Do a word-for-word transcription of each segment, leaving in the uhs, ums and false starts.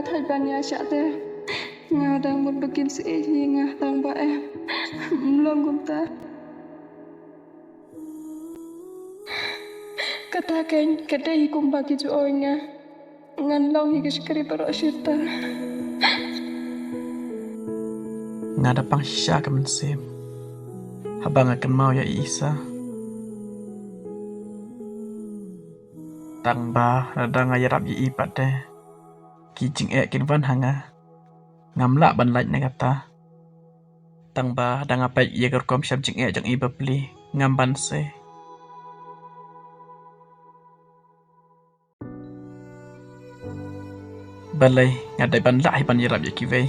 Thait ban ïa shah te. Nga dang mut ba kin sa ïeit hi nga tang ba em. Mlong kumta. Kata kein ka dei hi kumba ki ju ong ïa nga. Ngan long hi ka shakri baroh shi rta. Nga da pang shisha ka mynsiem haba nga kynmaw ïa i Isa. Tang ba lada nga ïarap ïa i pat te, ki jingeh kin wan ha nga. Ngam lah ban lait na kata. Tang ba da nga peit ïa ka rukom shem jingeh jong i bapli, ngam banse. Balei nga dei ban lah hi ban ïarap ïa kiwei?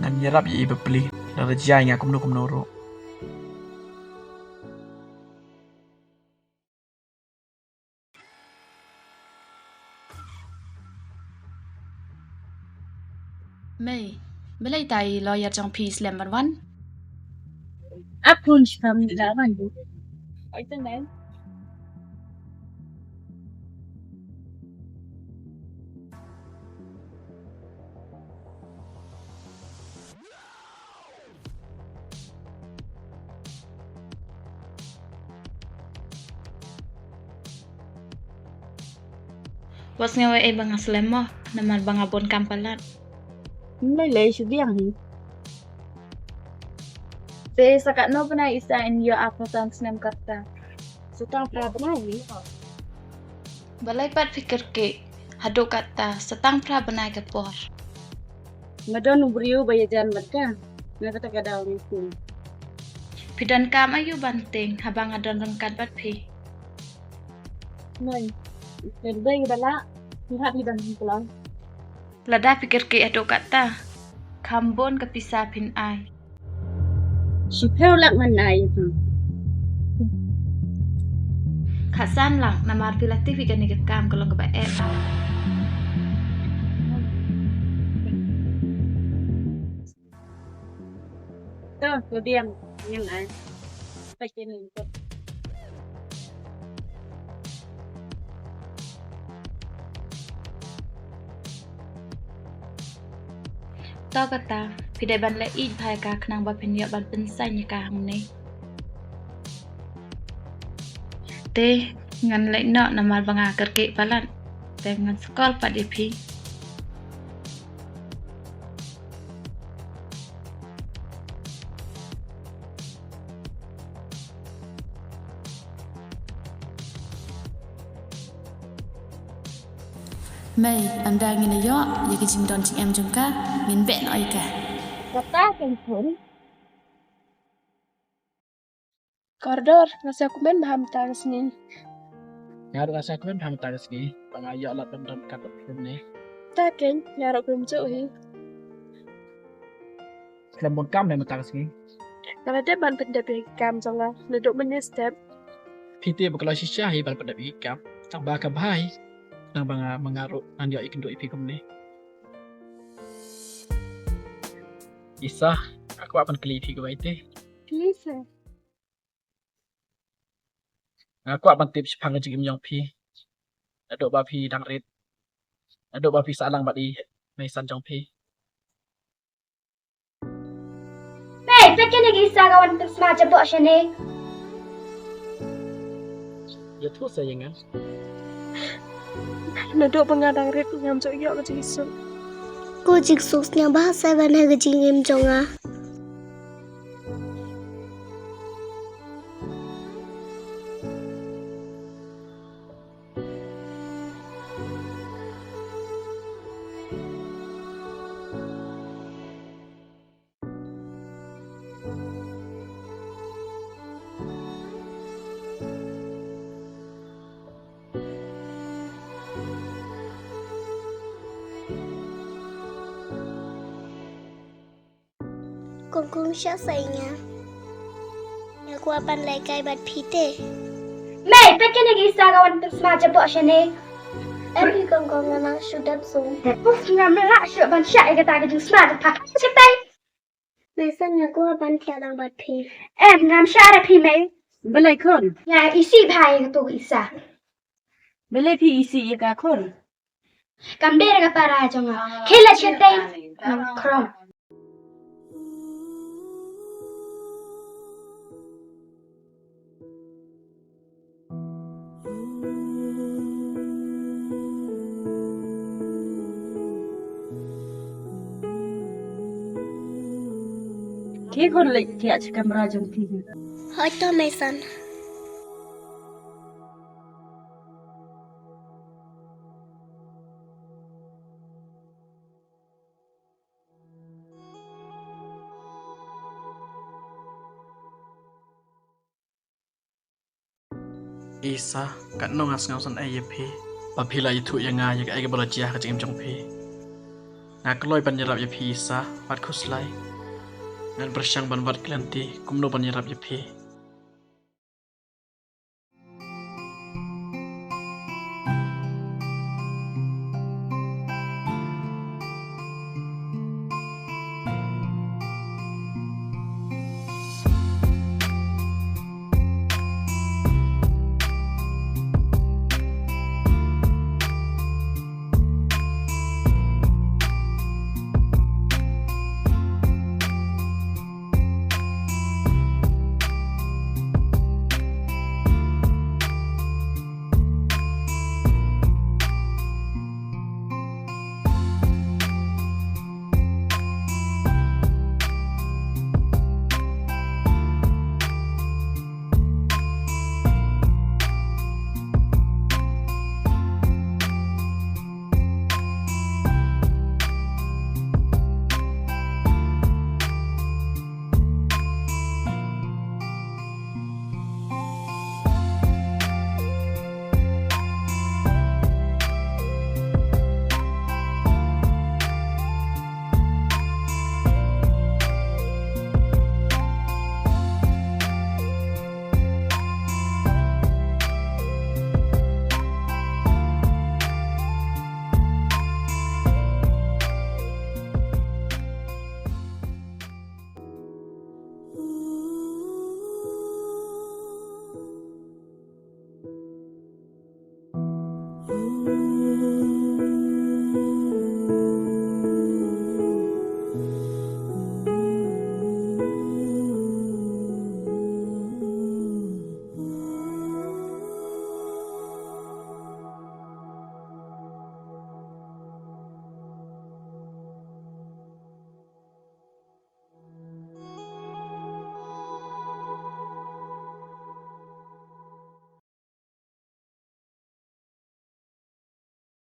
Ngan ïarap ïa i bapli lada jia ïa nga kumno kumno ruh. Mei, balei tai lawyer jong phi slem ban wan? Ap hun shpam ni la wan bu. Oi, teng dai. Wat sngew ei ei ba nga slem mo, namar ba nga bun kam palat. Ym lei lei shu biang hi. Te sa katno bnai Isa in ïoh arphew san snem katta? Sa tang phra bnai hi. Balei pat phi kyrkieh? Haduh katta sa tang phra bnai ka por. Nga don u briew ba ïajan bad ka. Nga kata ka daw ngi sngewthuh. Phi donkam aïu ban tieng haba nga don ryngkat bad phi? Noi, ka dei ba lah. Phi hap hi ban kloi. Lada phi kyrkieh haduh katta, kham bun ka pisa phin ai. Shiphew lak ngan ai ïa phi. Khatsan lak, namar phi la tip hi kane ka kam ka long kaba eh. To, to diam, diam ai. Peit kine to. To kata, phi dei ban leh ïeit bha ïa ka khnang ba phin ïoh ban pynsan ïa ka hangne. Te ngan leit noh namar ba nga kyrkieh palat. Te ngan sa call pat ïa phi. Mei, ynda ngin ïoh ïa ka jingdon jingem jong ka, ngin beh noh ïa ka. Kata kan khun. Kordor, nga sa kmen bha mynta ka sngi. Nga ruh nga sa kmen bha mynta ka sngi ba nga ïoh lad ban don ryngkat bad phi kumne. Ta keiñ, nga ruh kumjuh hi. Slem bun kam ne mynta ka sngi? Nga la dep ban pyndep ïa ki kam jong nga naduh mynne step. Phi tip ba ka long shisha hi ban pyndep ïa ki kam, tang ba ka bha hi. Khnang ba nga, ba nga ruh ngan ïoh ïakynduh ïa phi kumne. Isa, nga kwah ban kylli phi kawei te. Kylli seh. Nga kwah ban tip shaphang ka jingim jong phi. Naduh ba phi dang rit, naduh ba phi sah lang bad i meisan jong phi. Mei, peit kane ka Isa ka wan pynsma jaboh shane. Ïathuh sa ïa nga. Naduh ba nga dang rit ngam ju ïoh ka jingsuk. Ko jingsuk sngewbha sa ban ha ka jingim jong nga. Kong kong sha sa ïa nga. Nga kwah ban leh kai bad phi te. Mei, peit kane ka Isa ka wan pynsma jaboh shane. Em hi kong kong, nga nang shu dep sum. Uf, ngam lah shuh ban shah ïa kata ka jingsma jaboh. Shatai. Mei san, nga kwah ban thiah lang bad phi. Em, ngam shah re phi mei. Balei khun? Nga isih bha ïa kato ka Isa. Balei phi isih ïa ka khun? Kam dei da ka para jong nga. Khie leit shatei nongkhrong. Khie khun leit thiah sha kamra jong phi. Hooid to mei san. Isa, katno nga sngew sngewsih ïa phi. Ba phi la ïathuh ïa nga ïa kaei kaba la jia ha ka jingim jong phi. Nga kloi ban ïarap ïa phi Isa, wat khuslai. Ngan pyrshang ban wad lynti kumno ban ïarap ïa phi.